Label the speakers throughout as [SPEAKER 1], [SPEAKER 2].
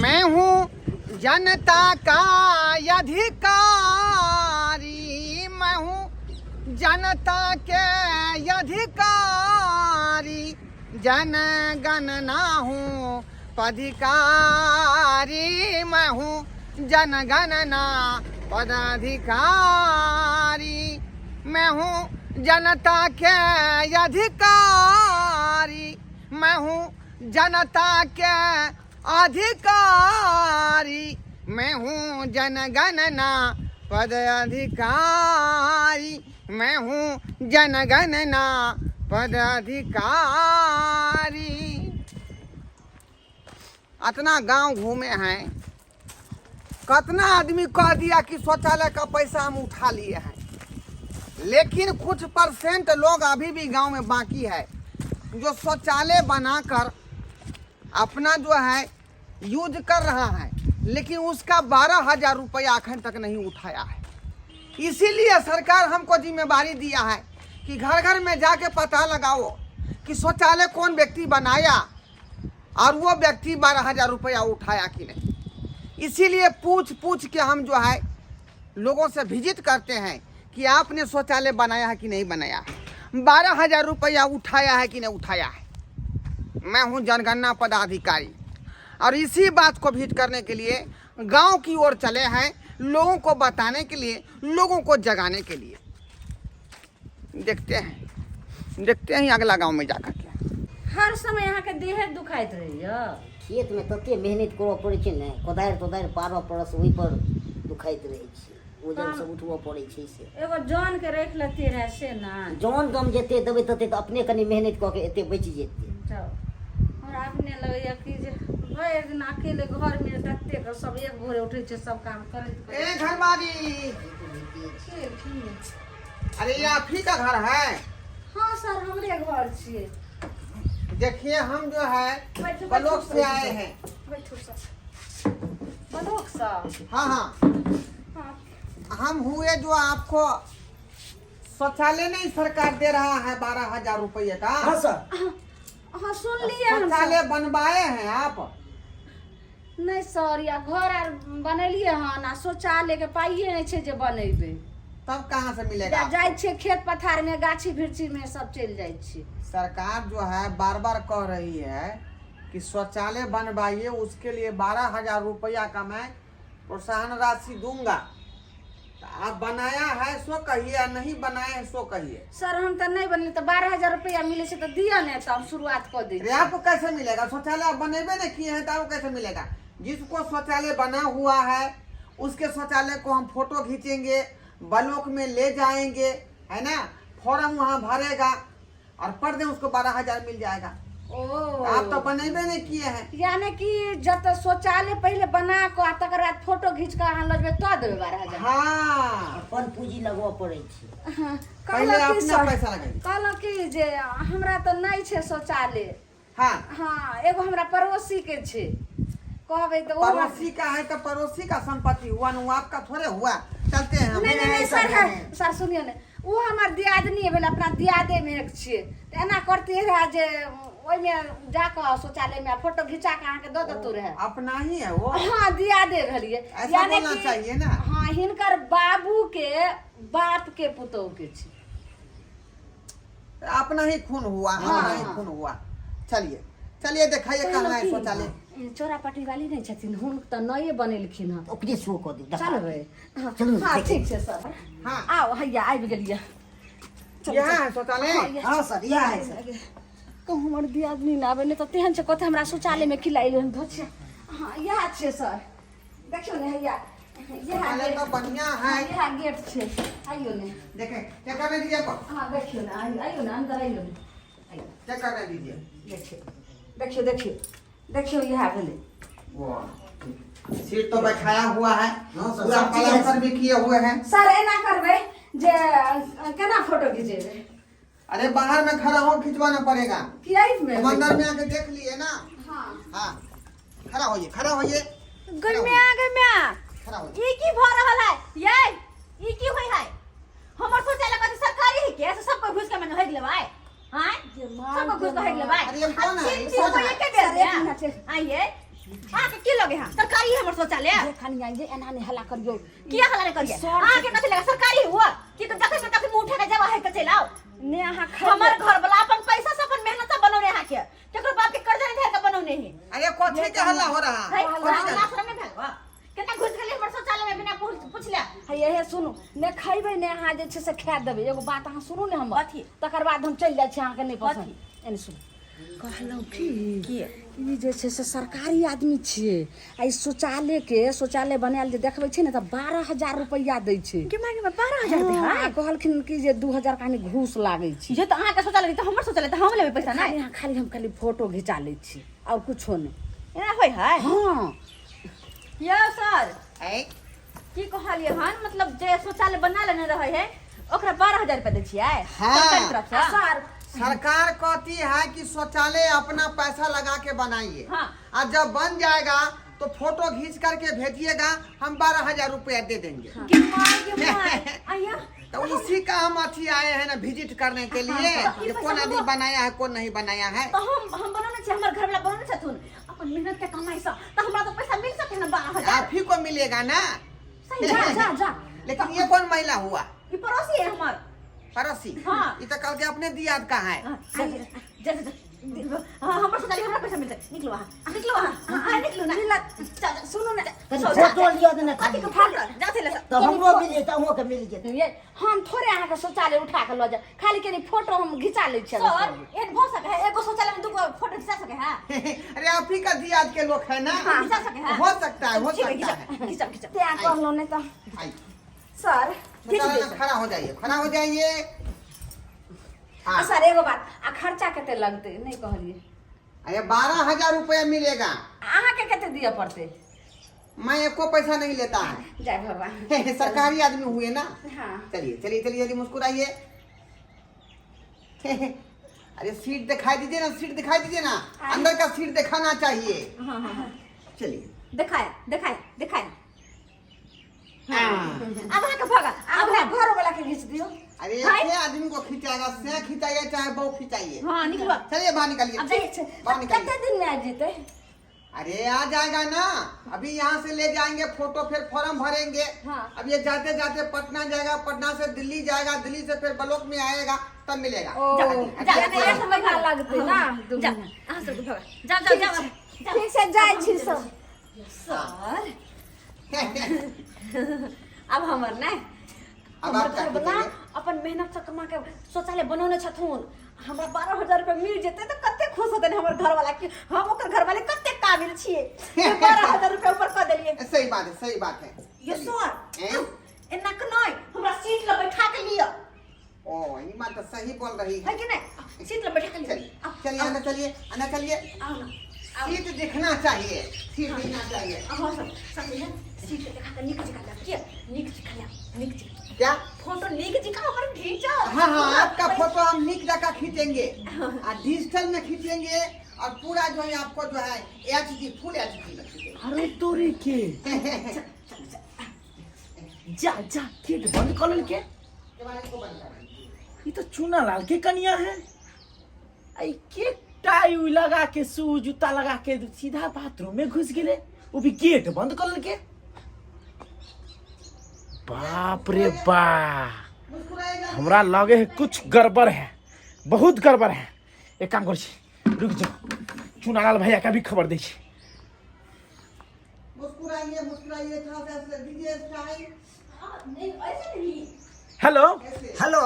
[SPEAKER 1] मैं हूँ जनता का अधिकारी, मैं हूँ जनता के अधिकारी, जनगणना हूँ पधिकारी, मैं हूँ जनगणना पदाधिकारी, मैं हूँ जनता के अधिकारी, मैं हूँ जनता के अधिकारी, मैं हूँ जनगणना पदाधिकारी, मैं हूँ जनगणना पदाधिकारी। इतना गांव घूमे हैं, कितना आदमी कह दिया कि शौचालय का पैसा हम उठा लिए हैं, लेकिन कुछ परसेंट लोग अभी भी गांव में बाकी है जो शौचालय बनाकर अपना जो है यूज कर रहा है, लेकिन उसका 12,000 रुपया अखन तक नहीं उठाया है। इसीलिए सरकार हमको जिम्मेदारी दिया है कि घर घर में जाके पता लगाओ कि शौचालय कौन व्यक्ति बनाया और वो व्यक्ति 12,000 रुपया उठाया कि नहीं। इसीलिए पूछ पूछ के हम जो है लोगों से विजिट करते हैं कि आपने शौचालय बनाया है कि नहीं बनाया है, 12,000 रुपया उठाया है कि नहीं उठाया है। मैं हूं जनगणना पदाधिकारी और इसी बात को विजिट करने के लिए गांव की ओर चले हैं, लोगों को बताने के लिए, लोगों को जगाने के लिए। देखते हैं, देखते हैं अगला गांव में जाकर के।
[SPEAKER 2] हर समय अहाँके देहे दुखाइत रहैया?
[SPEAKER 3] खेतमे तते मेहनत करऽ पड़ै छै ने, कोदारि तोदारि पारऽ पड़त, ओहि पर दुखाइत रहै छै, वजन सब उठबऽ पड़ै छै। से
[SPEAKER 2] एगो जन के राखि लेतियै रहे से ने।
[SPEAKER 3] जन कम जते देबै तते तऽ अपने कनि मेहनत कऽ के एते बचि जेतै।
[SPEAKER 2] जाउ, हमरा अपने लगैया कि जे भरि दिन अकेले घरमे ततेक सब एक भोरे उठै छै, सब काम करैत
[SPEAKER 1] ए
[SPEAKER 2] करैत।
[SPEAKER 1] घरवाली,
[SPEAKER 2] के की?
[SPEAKER 1] अरे ये आप ही का घर है?
[SPEAKER 2] हाँ सर, हमरे घर छियै।
[SPEAKER 1] देखिए हम जो है
[SPEAKER 2] बैठू,
[SPEAKER 1] ब्लॉक
[SPEAKER 2] बैठू।
[SPEAKER 1] से आए हैं।
[SPEAKER 2] बैठू सर। ब्लॉक से?
[SPEAKER 1] हाँ हाँ।
[SPEAKER 2] हाँ।
[SPEAKER 1] हम हुए जो आपको शौचालय नहीं सरकार दे रहा है 12,000 रुपये का।
[SPEAKER 4] हाँ सर।
[SPEAKER 2] हाँ, सुनलियै हम सर।
[SPEAKER 1] शौचालय बनवाए हैं आप?
[SPEAKER 2] नहि सर, या घर आर बनेलियै हन आ शौचालय के पाइए नहि छै जे बनेबै।
[SPEAKER 1] तब कहाँ से मिलेगा?
[SPEAKER 2] जाइ छियै खेत पथार में, गाछी वृक्षी में सब चलि जाइ छियै।
[SPEAKER 1] सरकार जो है बार बार कह रही है कि शौचालय बनवाइए, उसके लिए 12,000 रुपया का मैं प्रोत्साहन राशि दूंगा। तो आप बनाया है सो कहिए या नहीं बनाए है सो कहिए।
[SPEAKER 2] सर, हम तऽ नहि बनेलियै, तऽ 12,000 रुपया मिलै छै तऽ दिअ ने, तऽ हम शुरुआत कऽ दै
[SPEAKER 1] अरे
[SPEAKER 2] छी।
[SPEAKER 1] आपको कैसे मिलेगा? शौचालय आप बनेबे नहीं किए हैं तो आपको कैसे मिलेगा? जिसको शौचालय बना हुआ है उसके शौचालय को हम फोटो खींचेंगे, ब्लॉक में ले जाएंगे, है ना, फॉर्म वहाँ भरेगा और पर दिन उसको 12,000 मिल जाएगा।
[SPEAKER 2] ओ
[SPEAKER 1] आप तो बनेबे नहीं किए हैं।
[SPEAKER 2] यानी कि जब शौचालय पहिले बना कऽ आ तकर बाद फोटो घीच कऽ अहाँ लऽ जेबै तऽ देबै 12,000?
[SPEAKER 1] हाँ।
[SPEAKER 3] अपन पूँजी लगबऽ पड़ै छै।
[SPEAKER 1] पहले
[SPEAKER 2] कहलहुँ कि
[SPEAKER 1] अपना
[SPEAKER 2] सर,
[SPEAKER 1] पैसा लगाइए।
[SPEAKER 2] कहलहुँ कि जे हमरा तऽ नहि छै शौचालय।
[SPEAKER 1] हाँ।
[SPEAKER 2] हाँ, एगो हमरा पड़ोसी के छै, कहबै तऽ ओ हमरा-
[SPEAKER 1] पड़ोसी का है तो पड़ोसी का संपत्ति हुआ न, वो आपका थोड़े हुआ। चलते हैं हम।
[SPEAKER 2] नहि नहि नहि सर, है सर, सुनियौ ने, ओ हमर दियादनी भेल, अपना दियादेमे एक छियै, तऽ एना करतियै रहए जे ओहिमे जाकऽ शौचालयमे फोटो घिचा कऽ अहाँके दऽ देतौ रहए।
[SPEAKER 1] अपना ही है वो?
[SPEAKER 2] हाँ, दियादे भेलियै।
[SPEAKER 1] ऐसा बोलना चाहिए ना।
[SPEAKER 2] हाँ, हिनकर बाबू के बाप के पुतोहु के छै।
[SPEAKER 1] अपना ही खून हुआ।
[SPEAKER 2] हाँ,
[SPEAKER 1] अपना ही
[SPEAKER 2] हाँ।
[SPEAKER 1] खून हुआ। चलिए चलिए, दिखाइए कहाँ है शौचालय।
[SPEAKER 2] चोरा पटरी वाली नहि छथिन, हुन तऽ नये बनेलखिन हँ।
[SPEAKER 3] ओकरे शो कऽ देब, देखा।
[SPEAKER 2] चलबै? हाँ।
[SPEAKER 3] चलू,
[SPEAKER 2] हाँ।
[SPEAKER 3] देखिए।
[SPEAKER 2] ठीक छै सर।
[SPEAKER 1] हाँ।
[SPEAKER 2] आउ, हैया आबि गेलियै, चलू,
[SPEAKER 1] यहाँ
[SPEAKER 2] चलू।
[SPEAKER 1] है शौचालय?
[SPEAKER 2] हाँ, यहाँ।
[SPEAKER 3] हाँ सर, इएह है सर।
[SPEAKER 2] कहूँ हमर दियादनी नहि आबै, नहि तऽ तेहन छै कतऽ हमरा शौचालयमे खिलाइ हम धोछिया। हाँ, इएह छै सर, देखियौ ने, हैया इएह
[SPEAKER 1] शौचालय
[SPEAKER 2] गेट।
[SPEAKER 1] तो बढ़िया है।
[SPEAKER 2] इएह गेट छै, आइयो ने।
[SPEAKER 1] देखे, चेक करने दीजिए आपको।
[SPEAKER 2] हाँ, देखियौ ने, आइयो, आइयो ने, अन्दर आइयो ने, आइयो।
[SPEAKER 1] चेक करने दीजिए।
[SPEAKER 2] देखियौ देखियौ देखियौ देखियौ, इएह भेलै।
[SPEAKER 1] वो सीट तो बैठाया हुआ है।
[SPEAKER 3] हाँ सर,
[SPEAKER 1] पूरा
[SPEAKER 3] सब चीज है।
[SPEAKER 1] प्लास्टर भी किए हुए हैं।
[SPEAKER 2] सर, एना करबै जे केना फोटो घिचेबै?
[SPEAKER 1] अरे बाहर में खड़ा हो खिंचवाना पड़ेगा।
[SPEAKER 2] कि एहिमे?
[SPEAKER 1] हम अंदर में आके देख लिए ना।
[SPEAKER 2] हाँ।
[SPEAKER 1] हाँ, खड़ा होइए, खड़ा होइए।
[SPEAKER 5] गै म्या, गै म्या।
[SPEAKER 1] खड़ा होइए।
[SPEAKER 5] ई की भऽ रहल है ये? ई की होय है? हमर शौचालय कथी सरकारी है के से सब कोई घुस के मने हेग लेबै? हां, सब कोई घुस के हेग लेबै?
[SPEAKER 1] अरे ये कौन है?
[SPEAKER 5] तीन
[SPEAKER 1] ये
[SPEAKER 5] तीन
[SPEAKER 1] कौन
[SPEAKER 5] कोई
[SPEAKER 1] है?
[SPEAKER 5] एके बेर
[SPEAKER 2] सर, एक मिनट।
[SPEAKER 5] में आइए। अहाँके की लगे है सरकारी है हमर शौचालय
[SPEAKER 2] ये कनिया ये एना नहि हल्ला करियौ
[SPEAKER 5] किया हल्ला नहीं करिए
[SPEAKER 2] सर
[SPEAKER 5] अहाँके कथी लगे सरकारी हुआ कि तो जखन तखन मुंह उठा के जब है तऽ चलि आउ
[SPEAKER 2] ने अहाँ खैबै
[SPEAKER 5] हमर घर वाला अपन पैसा से अपन मेहनत से बनौने अहाँके केकरो बाप के कर्जा नहीं धर के बनौने है
[SPEAKER 1] अरे कथी के हल्ला हो रहा
[SPEAKER 5] है
[SPEAKER 1] है कथी के?
[SPEAKER 5] हल्ला शरम नहीं भेल केना घुस गेलै हमर शौचालय में बिना पूछले
[SPEAKER 2] है इहे सुनू ने खैबै ने अहाँ जे छै से खा देबै एगो बात अहाँ सुनू ने हमर
[SPEAKER 5] कथी?
[SPEAKER 2] तकर बाद हम चलि जाइ छी अहाँके नहि पसंद एने सुनू कहलहुँ कि ई जे छै से सरकारी आदमी छियै आ ई शौचालयके शौचालय बनायल जे देखबै छै ने तऽ 12,000 रुपैआ दै छै
[SPEAKER 5] के मांगे में 12,000 दे
[SPEAKER 2] हँ, आ कहलखिन कि जे 2,000 कहानी घूस लागै छै
[SPEAKER 5] जे तऽ अहाँके शौचालय तऽ हमर शौचालय तऽ हम लेबै पैसा
[SPEAKER 2] खाली
[SPEAKER 5] नहि
[SPEAKER 2] अहाँ खाली हम खाली फोटो घिचा लै छी आओर कुछो नहि
[SPEAKER 5] एना होइ है
[SPEAKER 2] हँ
[SPEAKER 5] यौ सर
[SPEAKER 1] ऐ,
[SPEAKER 5] की कहलियै हन मतलब जे शौचालय बना लेने रहै है ओकरा 12,000 रुपया दै छियै
[SPEAKER 1] हाँ।
[SPEAKER 5] सरकारी तरफ से
[SPEAKER 2] आ सर
[SPEAKER 1] सरकार कहती है कि शौचालय अपना पैसा लगा के बनाइए
[SPEAKER 5] हाँ।
[SPEAKER 1] और जब बन जाएगा तो फोटो खींच करके भेजिएगा हम 12,000 रुपया दे देंगे
[SPEAKER 5] गे माय गे माय आया
[SPEAKER 1] तो उसी का हम अथी आए हैं ना विजिट करने के लिए
[SPEAKER 5] हाँ,
[SPEAKER 1] कि कौन आदमी बनाया है कौन नहीं बनाया है
[SPEAKER 5] तो हम बनौने छियै हमर घरवाला बनौने छथुन अपन मेहनत के कमाई से तो हमरा तो पैसा मिल सके ना 12,000
[SPEAKER 1] आप ही को मिलेगा ना
[SPEAKER 5] सही
[SPEAKER 2] जा जा जा
[SPEAKER 1] लेकिन ये कौन महिला हुआ
[SPEAKER 5] ई पड़ोसी है हमर
[SPEAKER 1] पड़ोसी
[SPEAKER 5] हाँ।
[SPEAKER 1] ये तो कल के अपने दियाद का है
[SPEAKER 5] हाँ, जा जा जा, जा हाँ, हमर शौचालय हमरा पैसा मिलतै निकलो अहाँ निकलो अहाँ अहाँ निकलू ना जा, जा,
[SPEAKER 2] सुनू ने
[SPEAKER 3] कनी फोटो लिअ ने
[SPEAKER 5] कथी के फोटो जाते ले
[SPEAKER 3] तऽ हमरो मिल जेतै अहूँके मिल जेतै
[SPEAKER 2] ये हम थोड़े अहाँके शौचालय उठा के लऽ जायब खाली कनी फोटो हम घिचा लै छियै
[SPEAKER 5] सर एहन भऽ सके है एगो शौचालय में दूगो फोटो घिचा सके है
[SPEAKER 1] अरे आप ही का दियाद के लोग है ना
[SPEAKER 5] घिचा सके है
[SPEAKER 1] हो सकता है हो
[SPEAKER 5] ठीक है,
[SPEAKER 1] सकता है
[SPEAKER 5] घिचा घिचा घिचा
[SPEAKER 2] तें कहलहुँ नहि तऽ
[SPEAKER 1] आइए
[SPEAKER 2] सर
[SPEAKER 1] शौचालय में खड़ा हो जाइए खड़ा हो जाइए
[SPEAKER 2] आ
[SPEAKER 1] हाँ
[SPEAKER 2] सर एगो बात आ खर्चा कते लगतै नहि कहलियै
[SPEAKER 1] अरे 12,000 रुपया मिलेगा
[SPEAKER 2] अहाँके कते दिअ पड़तै
[SPEAKER 1] मैं एको पैसा नहीं लेता है
[SPEAKER 2] जय भगवान
[SPEAKER 1] सरकारी आदमी हुए ना
[SPEAKER 2] हाँ
[SPEAKER 1] चलिए चलिए चलिए चलिए मुस्कुराइए अरे सीट दिखाई दीजिए ना सीट दिखाई दीजिए ना अंदर का सीट दिखाना चाहिए
[SPEAKER 5] हाँ हाँ हाँ
[SPEAKER 1] चलिए
[SPEAKER 5] दिखाया दिखाया दिखाया
[SPEAKER 1] हाँ।
[SPEAKER 5] अब अहाँके भगा
[SPEAKER 2] अब
[SPEAKER 5] अब
[SPEAKER 2] हमरा घरो वाला के घीच दियौ
[SPEAKER 1] अरे
[SPEAKER 5] हाय।
[SPEAKER 1] एक आदमी को खिंचाएगा से खिंचाइए चाहे बहु खिंचाइए
[SPEAKER 5] हाँ निकलो
[SPEAKER 1] चलिए बाहर निकलिए
[SPEAKER 5] अब जाइए
[SPEAKER 1] बाहर निकलिए
[SPEAKER 2] कते दिन में आबि जेतै
[SPEAKER 1] अरे आ जाएगा ना अभी यहाँ से ले जाएंगे फोटो फिर फॉर्म भरेंगे
[SPEAKER 2] हाँ।
[SPEAKER 1] अब ये जाते जाते पटना जाएगा पटना से दिल्ली जाएगा दिल्ली से फिर ब्लॉक में आएगा तब मिलेगा
[SPEAKER 2] ओ
[SPEAKER 5] जा, जा,
[SPEAKER 2] यानी एक महीना लगतै ना दू
[SPEAKER 5] जा
[SPEAKER 2] महीना
[SPEAKER 5] अहाँ सबके भगा जाओ जाओ जाओ जाओ
[SPEAKER 2] ठीक से जाइ छी सब
[SPEAKER 5] सर अब हमर नहि
[SPEAKER 1] अब
[SPEAKER 5] हमर
[SPEAKER 1] आप क्या
[SPEAKER 5] घरवला
[SPEAKER 1] कीजिए?
[SPEAKER 5] अपन मेहनत से कमा के शौचालय बनौने छथुन हमरा 12,000 रुपया मिल जेतै तऽ कते खुश होतै हमर घरवाला कि हम ओकर घरवाले कते काबिल छियै 12,000 रुपया ऊपर कऽ देलियै
[SPEAKER 1] सही बात है सही बात है
[SPEAKER 5] ये सर
[SPEAKER 1] हैं?
[SPEAKER 5] एना के नहि हमरा सीट लग बैठा के लिअ
[SPEAKER 1] ओ ये बात तो सही बोल रही
[SPEAKER 5] है
[SPEAKER 1] है
[SPEAKER 5] कि नहीं सीट लग बैठा के लिअ
[SPEAKER 1] चलिए चलिए अंदर चलिए अंदर चलिए
[SPEAKER 5] आओ ना आओ
[SPEAKER 1] सीट दिखना चाहिए सीट दिखना चाहिए
[SPEAKER 5] अहाँ सब सब इहे सीट देखा के नीक जकाँ लाब के नीक जकाँ लाब नीक जकाँ
[SPEAKER 1] क्या
[SPEAKER 5] फोटो नीक जकाँ हमर घीचो
[SPEAKER 1] हाँ हाँ आपका फोटो हम निक जगह खींचेंगे और डिजिटल में खींचेंगे और पूरा जो है आपको जो है H D full H D में खींचेंगे
[SPEAKER 4] अरे तोरी के जा जा गेट बंद कर लेल के
[SPEAKER 1] केवाड़ी को बंद कर दीजिए।
[SPEAKER 4] ई तो चूना लाल के कनिया है आई के टाई उई लगा के शू जूता लगा के सीधा बाथरूम में घुस गेले वो भी गेट बंद कर लेल के बाप रे बा
[SPEAKER 1] मुस्कुराएगा
[SPEAKER 4] हमरा लगे है कुछ गड़बड़ है बहुत गड़बड़ है एक काम कर छी रुक जाओ चूनालाल भैया का भी खबर दै छी
[SPEAKER 1] मुस्कुराइए मुस्कुराइए थोड़ा सा ऐसे दीजिए स्टाइल
[SPEAKER 5] नहीं ऐसे नहीं
[SPEAKER 4] हेलो
[SPEAKER 1] ऐसे
[SPEAKER 6] हेलो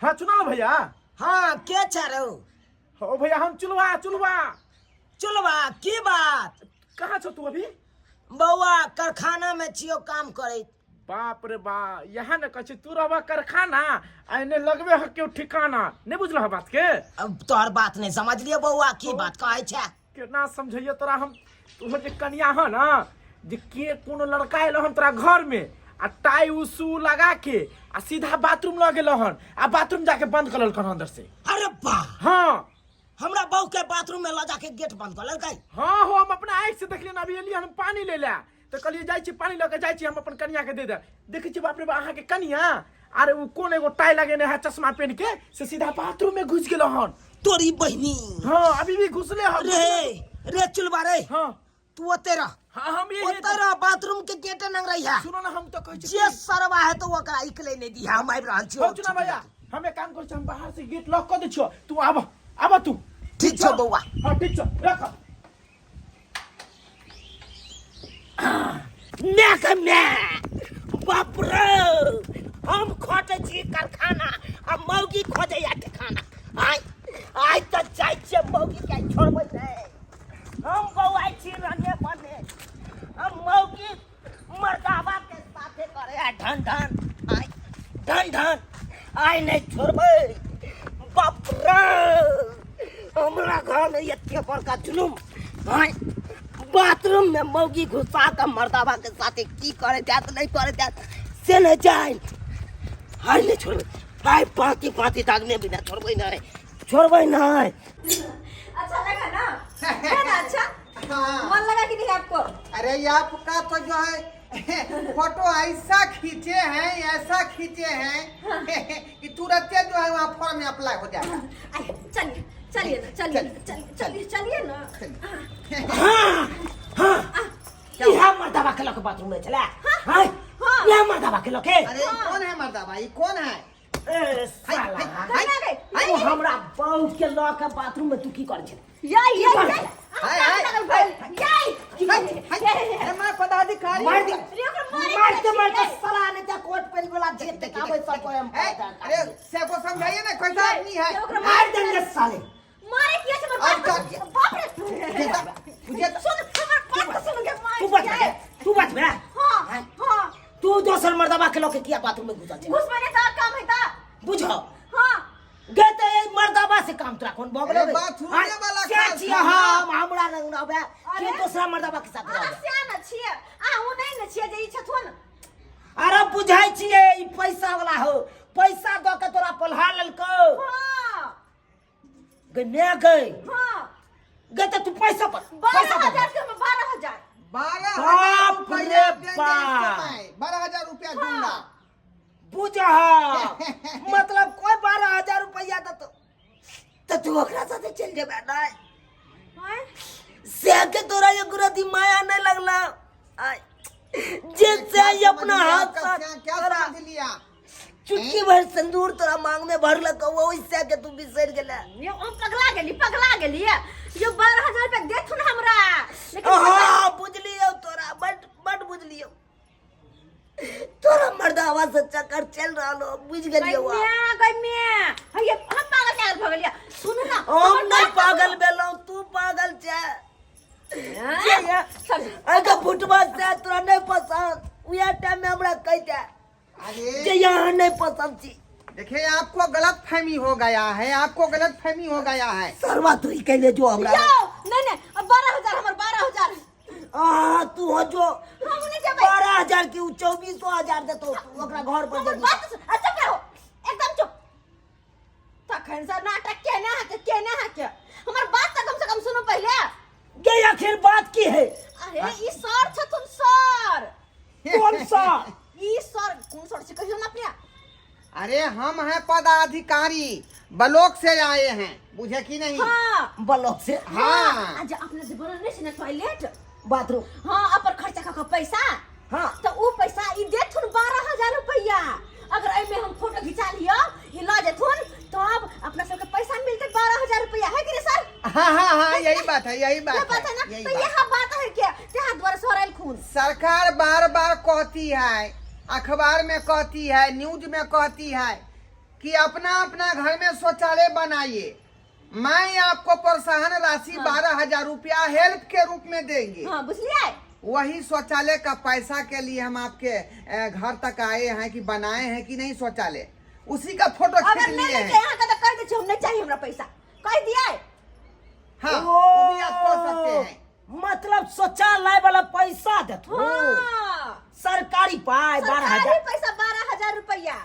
[SPEAKER 4] हाँ चुनाल भैया
[SPEAKER 6] हाँ के छ रौ
[SPEAKER 4] हो भैया हम चुलवा चुलवा
[SPEAKER 6] चुलवा की बात
[SPEAKER 4] कहाँ छौ तू अभी
[SPEAKER 6] बौआ कारखाना में छियो काम करैत
[SPEAKER 4] बाप रे बा यहाँ ने कहै छै तू रहबा कारखाना आ एने लगबे ह केओ ठिकाना नहीं बुझल बात के
[SPEAKER 6] अब तोहर बात नहीं समझलियो बौआ की बात कहै छै
[SPEAKER 4] केना समझैयो तोरा हम तोहर जे कनिया ह ना जे के कोनो लड़का एलो हन तोरा घर में आ टाई उ शू लगा के आ सीधा बाथरूम लऽ गेलो हन आ बाथरूम जाके बंद कर लेलकन अंदर से
[SPEAKER 6] अरे बा
[SPEAKER 4] हाँ
[SPEAKER 6] हमरा बहू के बाथरूम में लऽ जाके गेट बंद कर लेलकै
[SPEAKER 4] हाँ हो हम अपना आँखि से देखलियै अभी एलियै हम पानी ले ला तऽ कहलियै जाइ छी पानी लऽ के जाइ छी हम अपन कनिया के दे दे देखै छी बाप रे बा अहाँके कनिया अरे उ कोन एगो टाई लगेने है चश्मा पहन के से सीधा बाथरूम में घुस गेलो हन
[SPEAKER 6] तोरी बहिनी
[SPEAKER 4] हाँ अभी भी घुसले हन
[SPEAKER 6] रे रे चुलबा रे
[SPEAKER 4] हाँ
[SPEAKER 6] तू ओते रह।
[SPEAKER 4] हाँ, हम ये
[SPEAKER 6] ओते रह, बाथरूम के गेटे नंग रही है।
[SPEAKER 4] सुनो ना, हम तो कहै छी
[SPEAKER 6] जे सरवा है तो ओकरा इकले नहीं दिहा, हम आबि रहल छी।
[SPEAKER 4] हो चुना भैया, हम एक काम करै छी, हम बाहर से गेट लॉक कऽ दै छियो, तू आब, आब तू।
[SPEAKER 6] ठीक छौ बौआ।
[SPEAKER 4] हाँ ठीक छौ, रख।
[SPEAKER 6] मैं के मैं बाप रे, हम खोटे छी कारखाना आ मौगी खोजे या ठिकाना। आइ आइ तऽ जाइ छियै मौगी के छोड़बै नहि। हम बौआइ छी रने बने, हम मौगी मर्दाबा के साथे करे आ ढन ढन, आइ ढन ढन, आइ नहि छोड़बै। बाप रे, हमरा घर में एते बड़का जुलुम, आइ बाथरूम में मौगी घुसा के मर्दाबा के साथे की करे जात नहीं करे जात से नहीं जान। आइ नहीं छोड़बै, आइ पाँति पाँति दागने बिना छोड़बै नहीं, छोड़बै नहीं।
[SPEAKER 5] अच्छा लगा ना? है ना अच्छा?
[SPEAKER 1] हाँ।
[SPEAKER 5] मन लगा कि नहीं आपको?
[SPEAKER 1] अरे ये आपका तो जो है फोटो ऐसा खींचे हैं, ऐसा खींचे हैं कि तुरंत जो है वहाँ फॉर्म में अप्लाई हो जाएगा।
[SPEAKER 5] आइए, चलिए, चलिए ना, चलिए, चलिए, चलिए, चलिए ना।
[SPEAKER 6] हाँ, हाँ। इहा मर्दाबा के लके बाथरूम में चला। हाँ,
[SPEAKER 5] हाँ।
[SPEAKER 6] इहा मर्दाबा के लके।
[SPEAKER 1] अरे ये कौन है मर्दाबा, ये कौन है?
[SPEAKER 6] ए साला,
[SPEAKER 1] हाय,
[SPEAKER 5] हाय,
[SPEAKER 1] हाय,
[SPEAKER 6] तू हमरा बहू के लऽ के बाथरूम में तू की करै छे?
[SPEAKER 5] या, या,
[SPEAKER 6] की
[SPEAKER 5] या।
[SPEAKER 1] हाय, हाय,
[SPEAKER 5] हाय,
[SPEAKER 1] हाय, हाय, अरे मैं पदाधिकारी
[SPEAKER 6] मार दे।
[SPEAKER 5] अरे ओकरा मारे
[SPEAKER 6] मार दे,
[SPEAKER 5] के
[SPEAKER 6] मार दे,
[SPEAKER 5] छै।
[SPEAKER 6] साला ने जा कोट पहन वाला जेब
[SPEAKER 1] देख,
[SPEAKER 6] देखाबै
[SPEAKER 1] देख,
[SPEAKER 6] सब कोई हम
[SPEAKER 1] ए, अरे सबको समझाइए ना कैसा आदमी है।
[SPEAKER 5] ओकरा
[SPEAKER 6] मार देंगे साले।
[SPEAKER 5] मारे किया छै हमर
[SPEAKER 1] और
[SPEAKER 5] बाप?
[SPEAKER 1] का-
[SPEAKER 5] बाप रे।
[SPEAKER 1] बुझे तो-
[SPEAKER 5] सुन, हमर बात तो सुन के मार
[SPEAKER 6] तू बच
[SPEAKER 5] किया।
[SPEAKER 6] बे, तू बच बे।
[SPEAKER 5] हाँ, हाँ।
[SPEAKER 6] तू दोसर मर्दबा के लके किया बाथरूम में घुसल छै?
[SPEAKER 5] घुस मैंने तो काम है ता।
[SPEAKER 6] बुझो।
[SPEAKER 5] हाँ।
[SPEAKER 6] गे ते ए मर्दबा से काम तोरा कोन भऽ गेलौ
[SPEAKER 1] अरे
[SPEAKER 6] रे?
[SPEAKER 1] बाथरूमे
[SPEAKER 6] आँय,
[SPEAKER 1] वाला
[SPEAKER 6] से
[SPEAKER 1] काज
[SPEAKER 6] छियै
[SPEAKER 1] छै ना।
[SPEAKER 6] हम, हमरा लग रहबै,
[SPEAKER 5] अरे।
[SPEAKER 6] के दोसरा मर्दबा के साथ
[SPEAKER 5] अहाँ
[SPEAKER 6] रहबै?
[SPEAKER 5] सियान छियै, अहाँ ओ नहि ने छियै जे ई छथुन।
[SPEAKER 6] अरे बुझै छियै ई पैसा वाला हो, पैसा दऽ के तोरा पलहा लेलकौ।
[SPEAKER 5] हाँ।
[SPEAKER 6] गे ने गे।
[SPEAKER 5] हाँ।
[SPEAKER 6] गे तऽ तू पैसा पर,
[SPEAKER 5] बारह
[SPEAKER 6] पैसा पर।
[SPEAKER 5] हजार के हम 12,000।
[SPEAKER 1] 12,000
[SPEAKER 6] बाप
[SPEAKER 1] रुपया
[SPEAKER 6] रे
[SPEAKER 1] देंगे
[SPEAKER 6] बाप।
[SPEAKER 1] इसको मैं, 12,000 रुपया दूंगा।
[SPEAKER 6] बुझह, मतलब कोई 12,000 रुपया देतो तऽ तू ओकरा साथे चलि जेबे नहि?
[SPEAKER 5] आँय?
[SPEAKER 6] से के तोरा एगो रति माया नहीं लगला? आय, जे से
[SPEAKER 1] क्या
[SPEAKER 6] ही अपना
[SPEAKER 1] समझ लिया
[SPEAKER 6] हाथ
[SPEAKER 1] आपका
[SPEAKER 6] साथ
[SPEAKER 1] क्या- क्या
[SPEAKER 6] तोरा
[SPEAKER 1] समझ लिया?
[SPEAKER 6] चुटकी भर सिंदूर तोरा मांग में भरलक, ओहि से के तू बिसरि गेला।
[SPEAKER 5] यो हम पगला गेली, पगला गेली। यो 12,000 रुपया देथुन हमरा। लेकिन
[SPEAKER 6] हाँ, बुझलियौ तोरा, बड बड बुझलियौ। तोरा मर्दावा से चक्कर चल रहल हो, बुझ गेलियौ।
[SPEAKER 5] गै म्या, गै म्या। हैया, हम पागल चागल भऽ गेलियै। सुन ना,
[SPEAKER 6] हम
[SPEAKER 5] हमर
[SPEAKER 6] नहीं
[SPEAKER 5] बात
[SPEAKER 6] पागल भेलहुँ, तू पागल छै।
[SPEAKER 5] हाँ?
[SPEAKER 6] जे ये,
[SPEAKER 5] सब
[SPEAKER 6] एहिके फुटबा से तोरा नहीं पसंद, उएह टाइम में हमरा कहि दे
[SPEAKER 1] अरे
[SPEAKER 6] जे यहाँ नहीं पसंद छी।
[SPEAKER 1] देखिए आपको गलत फहमी हो गया है, आपको गलत फहमी हो गया है।
[SPEAKER 6] सरवा तू ही कहले जो हमरा।
[SPEAKER 5] यो, नहीं, नहीं, अब 12,000, हमर 12,000।
[SPEAKER 6] आ, तू हो जो।
[SPEAKER 5] हम नहीं जेबै।
[SPEAKER 6] 12,000 की उ 24,000 देतो, ओकरा घर पर
[SPEAKER 5] हमर
[SPEAKER 6] देबी।
[SPEAKER 5] बात सुन, आ, चुप रहो, एकदम चुप। तखन से नाटक केने है के, केने है के। हमर बात तऽ कम से कम सुनू पहिले।
[SPEAKER 6] गे आखिर बात की है?
[SPEAKER 5] अरे ई सर छथुन सर।
[SPEAKER 6] कौन सर?
[SPEAKER 5] ई सर कोन सर छै कहियो ना अपने।
[SPEAKER 1] अरे हम हैं पदाधिकारी, ब्लॉक से आए हैं, बुझे कि नहीं?
[SPEAKER 5] हाँ।
[SPEAKER 6] ब्लॉक से?
[SPEAKER 1] हाँ।
[SPEAKER 5] आज अपने जे बनल नहि छै ने टॉयलेट
[SPEAKER 6] बाथरूम,
[SPEAKER 5] हाँ, अपन खर्चा कऽ के पैसा।
[SPEAKER 6] हाँ।
[SPEAKER 5] तऽ उ पैसा ई देथुन 12,000 रुपया। अगर एहिमे हम फोटो घिचा लियो, ई लऽ जेथुन, तब अपना सबके पैसा मिलतै 12,000 रुपया, है कि नहीं सर?
[SPEAKER 1] हाँ हाँ हाँ, यही बात है, यही
[SPEAKER 5] ये
[SPEAKER 1] बात
[SPEAKER 5] बात है ना?
[SPEAKER 1] यही
[SPEAKER 5] तो
[SPEAKER 1] बात।
[SPEAKER 5] यह बात है के त्यहाँ द्वारा सर आयल खून।
[SPEAKER 1] सरकार बार बार कहती है, अखबार में कहती है, न्यूज में कहती है कि अपना अपना घर में शौचालय बनाइए, मैं आपको प्रोत्साहन राशि 12,000 रुपया हेल्प के रूप में देंगे।
[SPEAKER 5] हाँ, बुझलिए?
[SPEAKER 1] वही शौचालय का पैसा के लिए हम आपके घर तक आए हैं कि बनाए हैं कि नहीं शौचालय, उसी का फोटो
[SPEAKER 5] अगर
[SPEAKER 1] खींच
[SPEAKER 5] नहीं
[SPEAKER 1] लिए
[SPEAKER 5] लेते
[SPEAKER 1] हैं।
[SPEAKER 5] यहाँ का तो कह दे, हम नहीं चाहिए हमरा पैसा, कह दिया।
[SPEAKER 1] हाँ, वो भी आप कह सकते हैं।
[SPEAKER 6] मतलब शौचालय वाला पैसा देथु?
[SPEAKER 5] हाँ।
[SPEAKER 6] सरकारी पाई बारह
[SPEAKER 5] सरकारी
[SPEAKER 6] हजार
[SPEAKER 5] पैसा 12,000 रुपया।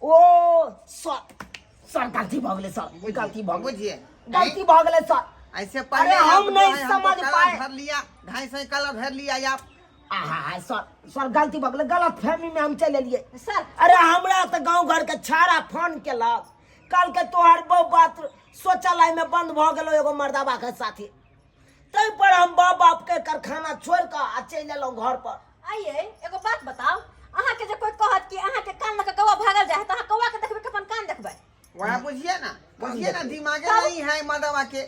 [SPEAKER 6] ओ सर, सर गलती भऽ गेलै सर, गलती भऽ गेलै।
[SPEAKER 1] बुझिए।
[SPEAKER 6] गलती भऽ गेलै सर।
[SPEAKER 1] ऐसे पहले
[SPEAKER 6] अरे हम
[SPEAKER 1] आप जो
[SPEAKER 6] नहीं
[SPEAKER 1] है, हमको
[SPEAKER 6] समझ
[SPEAKER 1] कलर
[SPEAKER 6] पाए।
[SPEAKER 1] भर लिया, 250 कलर भर लिया आप।
[SPEAKER 6] आहा सर, सर गलती भऽ गेलै, गलत फहमी में हम चलि एलियै
[SPEAKER 5] सर।
[SPEAKER 6] अरे हमरा तऽ गाँव घर के छाड़ा फोन केलक, कल के तोहर बहु बात शौचालय में बंद भऽ गेलो एगो मर्दाबा के साथी, ताहि पर हम बाप बाप के कारखाना छोड़ि कऽ आ चलि एलहुँ घर पर।
[SPEAKER 5] आइए एगो बात बताओ, अहाँ के जे कोई कहत कि अहाँ के कान लऽ के कौआ भागल जाए तऽ अहाँ कौआ के देखबै कि अपन कान देखबै?
[SPEAKER 1] वह बुझिए ना, बुझिए ना, दिमागे नहीं है मदवा के।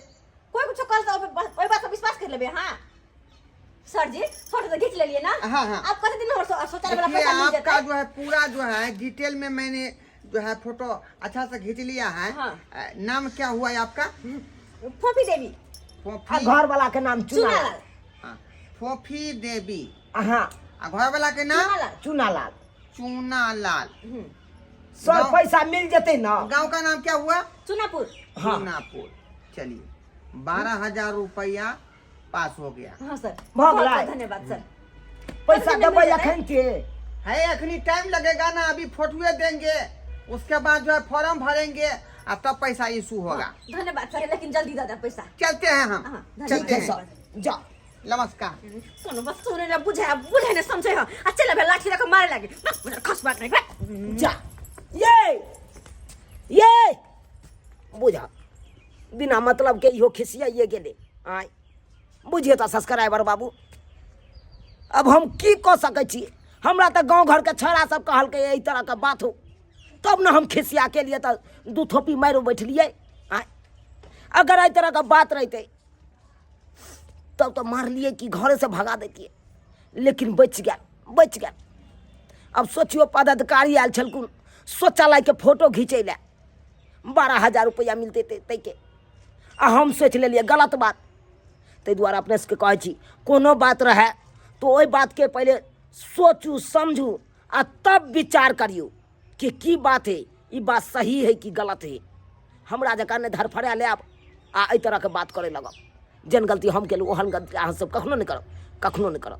[SPEAKER 5] कोई कुछो कहल तऽ ओहि बात पर विश्वास कर लेबै अहाँ? सर जी फोटो तो खींच लेलिए ना?
[SPEAKER 1] हाँ, हाँ।
[SPEAKER 5] आप कते दिन हमर शौचालय वाला
[SPEAKER 1] देखिए
[SPEAKER 5] पैसा मिल
[SPEAKER 1] आपका
[SPEAKER 5] जेतै?
[SPEAKER 1] जो है पूरा जो है डिटेल में मैंने जो है फोटो अच्छा से खींच लिया है।
[SPEAKER 5] हाँ।
[SPEAKER 1] नाम क्या हुआ है आपका?
[SPEAKER 5] फोफी देवी।
[SPEAKER 6] आ
[SPEAKER 1] फोफी।
[SPEAKER 6] घर वाला के नाम चुनालाल।
[SPEAKER 5] चुनालाल।
[SPEAKER 1] हाँ, फोफी देवी।
[SPEAKER 6] हाँ।
[SPEAKER 1] आ घर वाला के नाम?
[SPEAKER 5] चुनालाल।
[SPEAKER 6] चुनालाल।
[SPEAKER 1] चूनालाल।
[SPEAKER 6] सर
[SPEAKER 1] गाँव-
[SPEAKER 6] पैसा मिल जेतै ना?
[SPEAKER 1] गांव का नाम क्या हुआ?
[SPEAKER 5] चुनापुर।
[SPEAKER 6] हाँ।
[SPEAKER 1] चूनापुर। चलिए 12,000 रुपया पास हो गया।
[SPEAKER 5] हाँ सर।
[SPEAKER 6] भऽ
[SPEAKER 5] बहुत
[SPEAKER 6] गेलै।
[SPEAKER 5] बहुत धन्यवाद सर।
[SPEAKER 6] पैसा
[SPEAKER 5] कते दिन
[SPEAKER 6] देबै
[SPEAKER 5] मिल जेतै?
[SPEAKER 6] अखन के?
[SPEAKER 1] है अखनी टाइम लगेगा ना, अभी फोटुए देंगे, उसके बाद जो है फॉर्म भरेंगे और तब पैसा इशू होगा।
[SPEAKER 5] धन्यवाद सर, लेकिन जल्दी दऽ देब पैसा।
[SPEAKER 1] चलते हैं हम।
[SPEAKER 5] हाँ, धन्यवाद।
[SPEAKER 1] चलते
[SPEAKER 6] ठीक है
[SPEAKER 1] हैं
[SPEAKER 6] सर, जाओ।
[SPEAKER 1] नमस्कार।
[SPEAKER 5] कोनो बस सुने ना बुझे बुझे ने समझे हो आ चल बे लाठी रख मारे लागे बस खस बात नहीं बस।
[SPEAKER 6] जा ये ये बुझा बिना मतलब के इहो खिसियाइए गेलै। आँय बुझिए तऽ सब्सक्राइबर बाबू, अब हम की कऽ सकै छी? हमरा तऽ गाँव घरके छौड़ा सब कहलकै एहि तरहके बात हो, तब ने हम खिसिया के लिए तऽ दू थोपी मारि बैठलियै। आँय अगर एहि तरहके बात रहितै तब तऽ मारलियै कि घरेसँ भगा दैतियै, लेकिन बचि गेल, बचि गेल। अब सोचियौ पदाधिकारी आयल छलखुन शौचालयके फोटो घिचै लए, 12,000 रुपैआ मिलतै ताहिके, आ हम सोचि लेलियै गलत बात। ताहि दुआरे अपने सबके कहै छी कोनो बात रहए तऽ ओहि बातके पहिले सोचू समझू आ तब विचार करियौ कि की बात है, ई बात सही है कि गलत है। हमरा जकाँ नहि धरफड़ा लेब आ एहि तरहके बात करय लगब। जेहन गलती हम केलहुँ ओहन गलती अहाँ सब कखनो नहि करब, कखनो नहि करब।